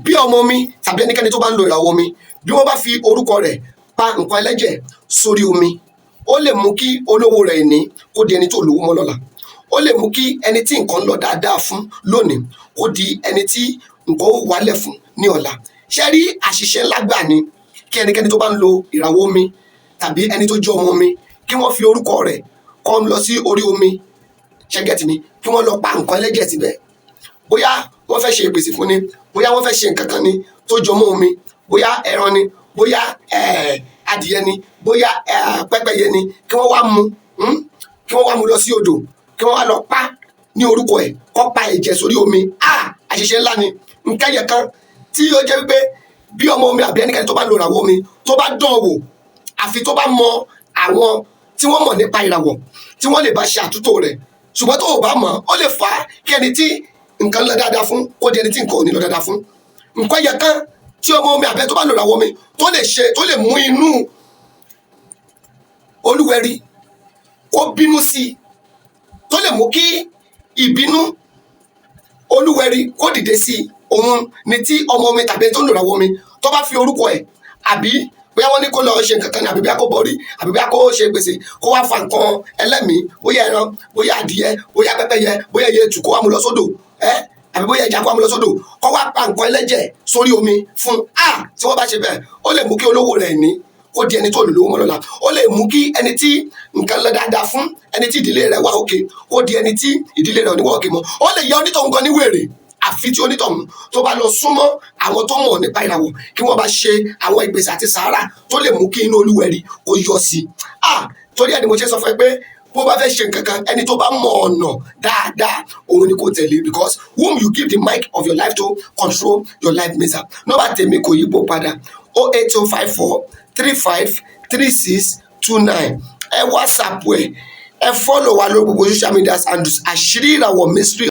Bí ọmọ omi tàbí ẹnikẹ́ni tó bá ń lo ìràwọ̀ omi, bí wọ́n bá fi orúkọ rẹ̀ pa nǹkan ẹlẹ́jẹ̀ sórí omi, ó lè mú kí olówó rẹ̀ ní kó di ẹni tó lówó mọ́ lọ́la. Ó lè mú kí ẹni tí nǹkan ń lọ dáadáa fún lónìí kó di ẹni tí nǹkan ó wálẹ̀ fún ní ọ̀la. Ṣé rí, àṣìṣe ńlá gbà ni kí ẹnikẹ́ni tó bá ń lo ìràwọ̀ omi tàbí ẹni tó jẹ́ ọmọ omi, kí wọ́n fi orúkọ rẹ̀ kọ́ lọ sí orí omi. Ṣé get mi? Kí wọ́n lọ pa nǹkan ẹlẹ́jẹ̀ síbẹ̀, bóyá wọ́n fẹ́ ṣe ìpèsè fún ni, bóyá wọ́n fẹ́ ṣe nǹkan kan ni tó jọ mọ́ omi, bóyá ẹran ni, bóyá adìyẹ ni, bóyá pẹ́pẹ́yẹ ni, kí wọ́n wá mú lọ sí odò, kí wọ́n wá lọ pa ní orúkọ ẹ̀, kó pa ẹ̀jẹ̀ sórí omi. Ah, àṣìṣe ńlá ni. Nǹkan yẹn kan tí ó jẹ́ wípé bí ọmọ omi àbí ẹnikẹ́ni tó bá ń lo ìràwọ̀ omi tó bá dán wò, àfi tó bá mọ àwọn tí wọ́n mọ̀ nípa ìràwọ̀ tí wọ́n lè bá ṣe àtúntò rẹ̀. Ṣùgbọ́n tó o bá mọ̀, ó lè fà á kí ẹni tí nǹkan lọ dáadáa fún kó di ẹni tí nǹkan ò ní lọ dáadáa fún. Nǹkan yẹn kan tí ọmọ omi àbẹ tó bá lò ìràwọ̀ omi tó lè ṣe, tó lè mú inú olúwẹ̀rí kó bínú sí i, tó lè mú kí ìbínú olúwẹ̀rí kó dìde sí i, òun ni tí ọmọ omi tàbí ẹni tó ń lò ìràwọ̀ omi tó bá fi orúkọ ẹ̀, àbí bóyá wọ́n ní kó lọ ṣe nǹkan kan ní, àbí bóyá kó bọrí, àbí bóyá kó ṣe gbèsè, kó wá fa nǹkan ẹlẹ́mìí, bóyá ẹran, bóyá adìyẹ, bóyá pẹ́pẹ́yẹ, bóyá ẹyẹ ètù, kó wá mú lọ sódò ẹ, àbí bóyá ẹja, kó wá mú lọ sódò, kó wá pa nǹkan ẹlẹ́jẹ̀ sórí omi fún a. Tí wọ́n bá ṣe bẹ́ẹ̀, ó lè mú kí olówó rẹ̀ ní kó di ẹni tó lò lówó mọ́ lọ́la. Ó lè mú kí ẹni tí nǹkan lọ dáadáa fún, ẹni tí ìdílé rẹ̀ wà òkè, kó di ẹni tí ìdílé rẹ̀ ò ní wà òkè mọ́. Ó lè yẹ onítọ̀hún gan ní wèrè, àfi tí onítọ̀hún tó bá lọ súnmọ́ àwọn tó mọ̀ nípa ìràwọ̀, kí wọ́n bá ṣe àwọn ìpèsè àti sàárà tó lè mú kí inú olúwẹ̀rí kó yọ sí i. Ah, torí ẹni mo ṣe sọ fún ẹ pé bó bá fẹ́ ṣe nǹkan kan, ẹni tó bá mọ ọ̀nà dáadáa, òun ni kò tẹ̀lé, because whom you give the mic of your life to control your life mesa. Nọ́mbà tèmi kò yípo padà: 08054353629. Ẹ WhatsApp ẹ, ẹ follow wa lórí gbogbo social media handles, Àṣírí Ìràwọ̀ Mystery.